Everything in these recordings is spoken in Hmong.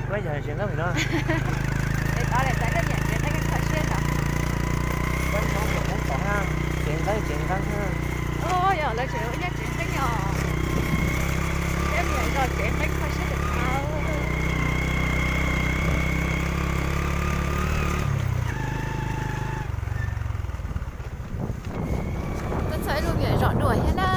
Peb yog tsev nqeeb no. Peb tau lawm, txais lub niam tsev nqeeb kho siab no. Peb tau niam Hmoob tom na, tsev nqeeb tsev nqeeb na. Yog lawv tsev ua ib niam tsev nqeeb os. Peb niam zos tsev nqeeb kho siab tawm qhov. Tuaj txog ib lub niam zos dua thiab na.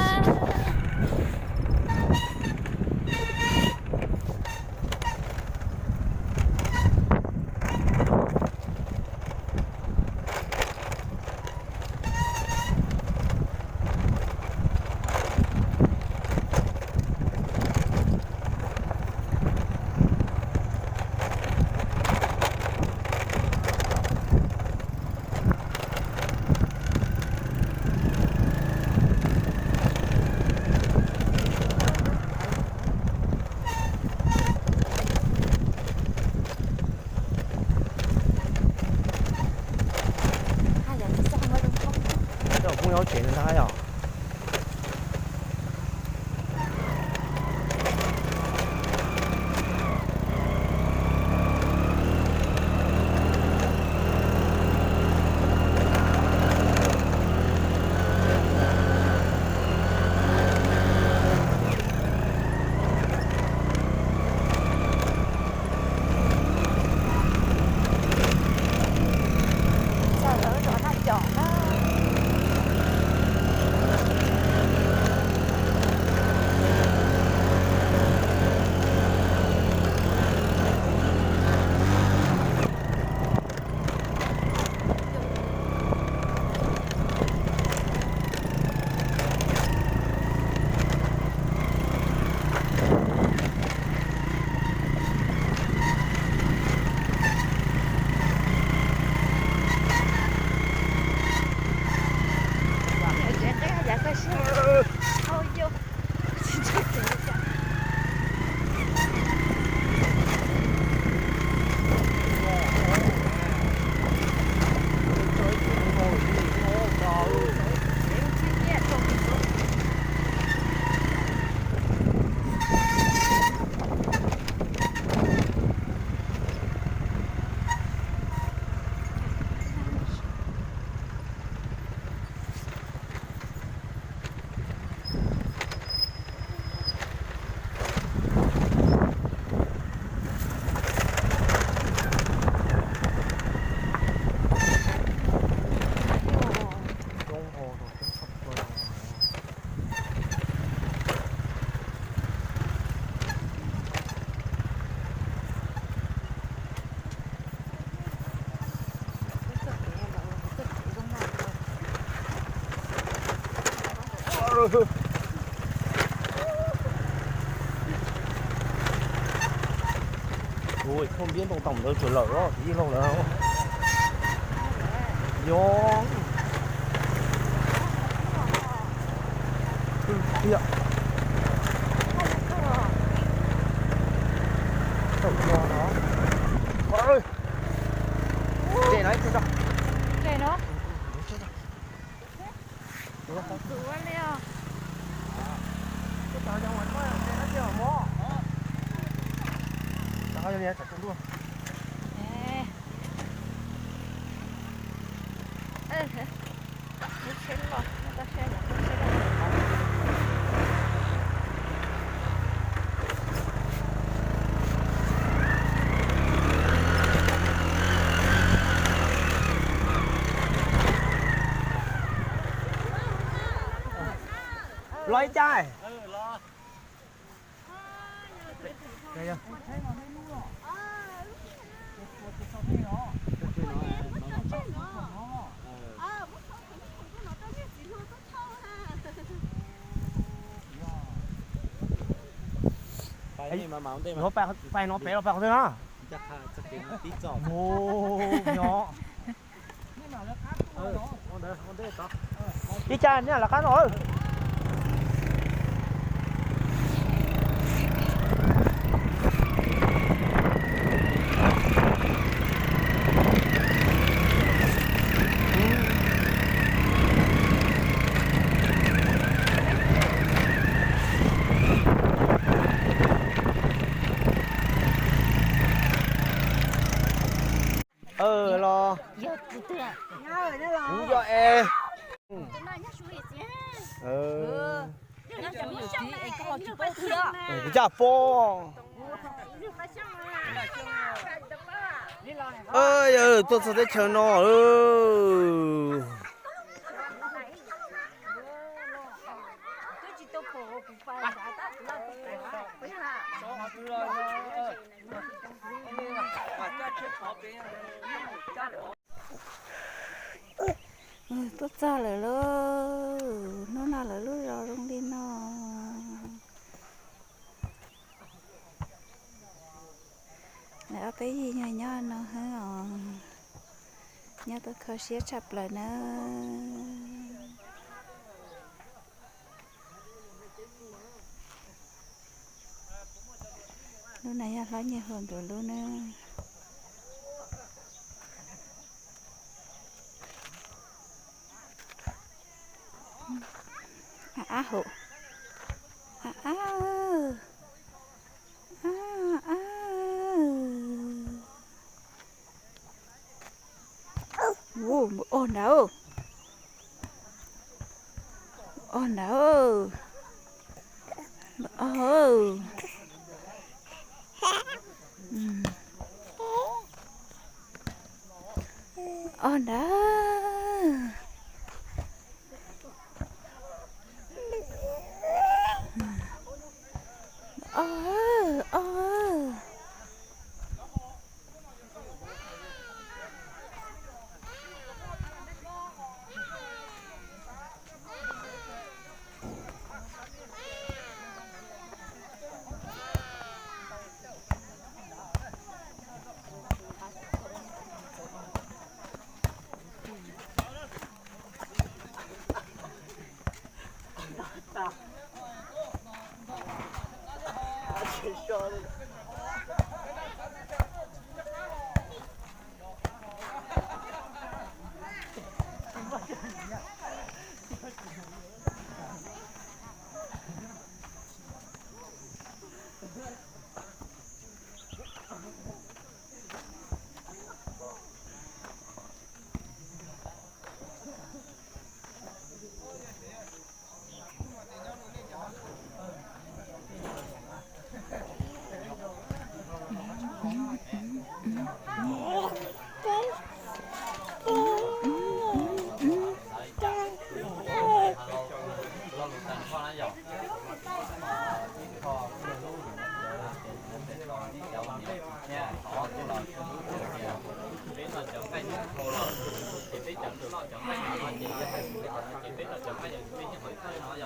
Coj kuj nyob tsev ntag yom. Ui, thauj npiab ntoo tau ntawd tsuas lawm os, tsis yog laug lawm. Yog. Tiag. Tawm no no. Ua, ntses no ib tug tso. Ntses no. Ntses no. Los ib cag. Pais no pem los pais qhov twg no? Mus nyob. Ib cag nej lawv qab no. Kuv yog es. Kuv caj pob. Yog tuaj txog teb chaws no. Tuaj txog lawm lauj, hnub no lawv lub zos zoo li no. Lawv ob peb yig nyob nyob no heev os, nyob tau kho siab tshaj plaws na. Lub no yog hlob Nyiaj Hua nkawd lub na. Ab ab hauv, ab ab, ab ab. Ua, npawg ob nrad, ob nrad, npawg ob, ob nrad, ob, ob.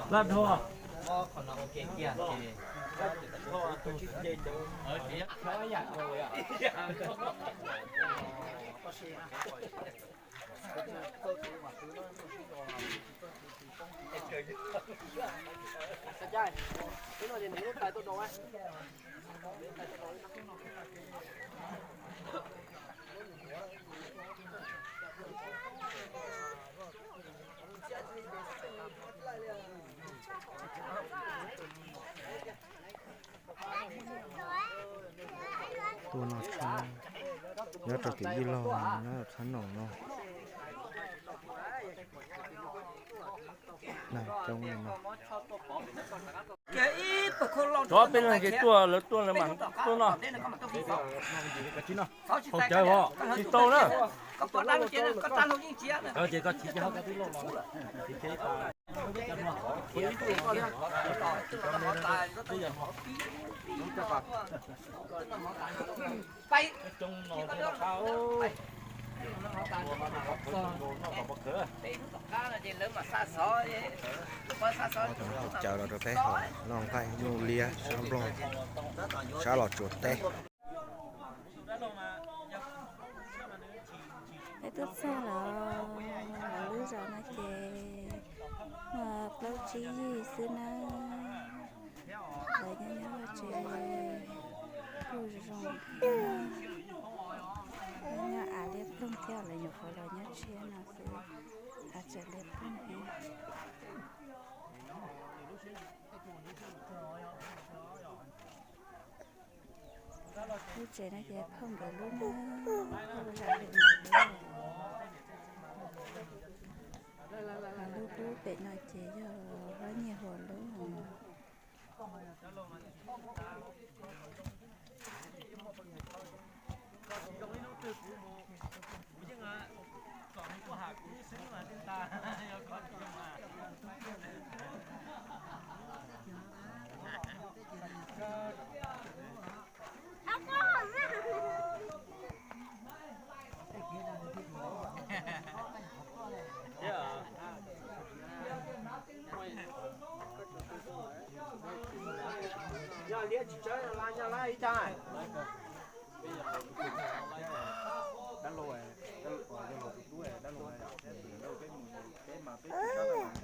Laj dhau. Tuaj noj tshab, nyob rau tim yij laug nyob txhab noom no. Nag coob li no. Cov peb leeg ces tuaj, lawv tuaj lawv mam tuaj no. Haus cawv os, tsis tau na. Ces koj chim cov hauv koj twb loj los. Cawv los rau peb haus, noj nqaij nyuj liab sab nplooj, sab los tsuas teb. Peb tuaj txog lawm, lub zos no ces muaj plaub tsib yig xwb na. Lawv nyob nyob tsev kuj zoo thiab. Lawv nyob av liab ploog thiab, lawv nyuam qhuav los nyob tshiab no xwb, av tseem liab ploog thiab. Lub tsev no ces phauj nkawd lub na, phauj zam lwm nkawd lub. Lub pem no ces yog hlob Nyiaj Huas lub. Yog liab tsis tsawg, yog lab, yog lab ib tag. Dab laug, dab laug, yog laug tus tub dab laug, dab laug peb mus, peb mas peb tsis sab.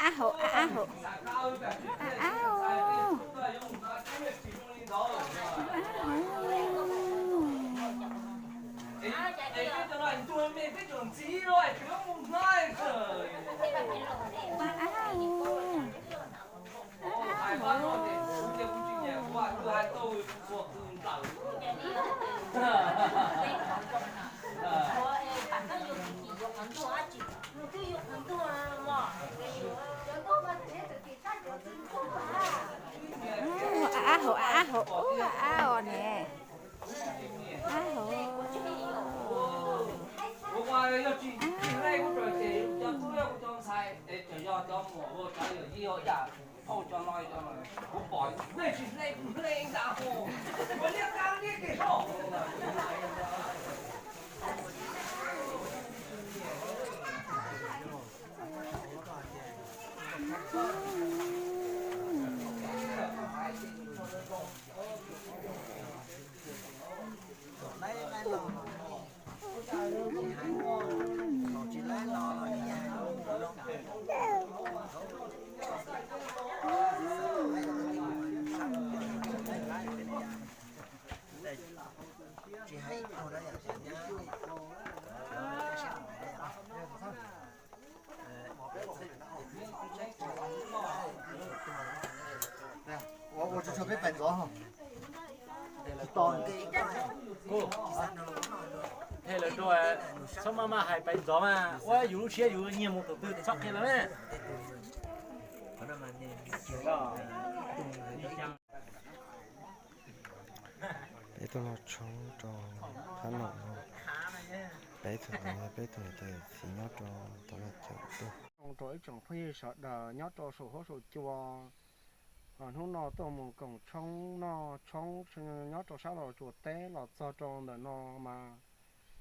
Ab hauv, ab hauv, ab hauv. Ab hauv, ab hauv, ub, ab os ne. Ab hauv. Ua tsuag tsuag peb pais ntxov. Kuv, hais lawv rau, txhob maj maj hais pais ntxov mas ua yus lub siab yus nyiag mus tus twg txhob qhia lawv na. Peb tuaj noj tshoob rau thab nom no, peb tug, peb tug niam tais txiv nyob rau tom laj cawm tuaj. Rau ib tsoom phooj ywg sawv daws nyob rau saum huab saum cua, hnub no tuaj mus koom tshoob noj tshoob nyob rau sab Los Tsuas teb los txog rau ntawm no mas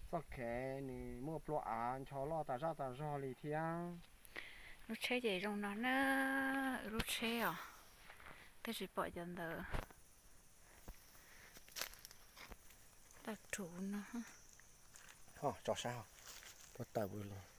txoj kev nws muaj plua av ncho loj tas zaj tas zog li thiab. Lub tsheb ces zoo no na, lub tsheb os, twb tsis pom cov ntawd. Tawm ruv no. Tso sab, tuaj tawm pw los.